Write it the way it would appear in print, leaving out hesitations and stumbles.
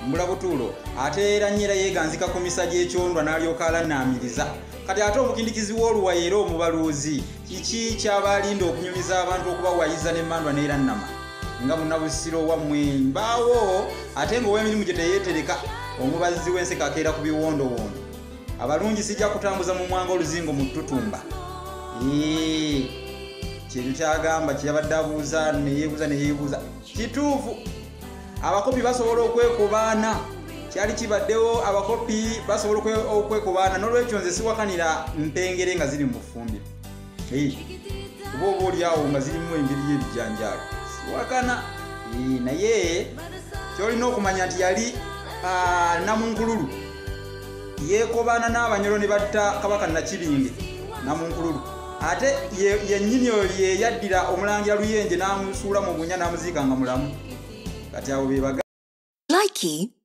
Mbula butuulo ate era nnyo era yeeganzika ku misa gy'ekyondwa n'alyoka alannaamiriza. Kati ate omukindikizi w'oluwayi era omubaluuzi kiki ky'aba alinda okunyumiza abantu okubawayiza n'emmandwa n'erannama nga munnabusiro wammwe mbaawo, ate ng'ow'emirimu gye teyeetereka, omubazzi w'enseko akeera ku biwondowondo. Abalungi sijja kutambuza mu mwanga oluzingo mu ttutumba. Kyekyo kyagamba kyeyabadde abuuza neyeebuuza neyeebuuza. Kituufu, abakopi basobola okwekubaana, kyali kibaddewo, abakopi basobola okwekubaana. N'olwekyo nze siwakanira mpengere nga ziri mu ffumbiro, oba oba oliawo nga zirimu engeri y'ebijanjaalo, siwakana. Naye kyolina okumanya nti yali Namunkululu yeekobaana n'Abanyolo ne batta Kabaka Nakibinge Namunkululu, ate yennyini oyo ye yaddira Omulangira Luyenje n'amusuula mu bunya n'amuziika nga mulamu. Kati abo be baga Likey.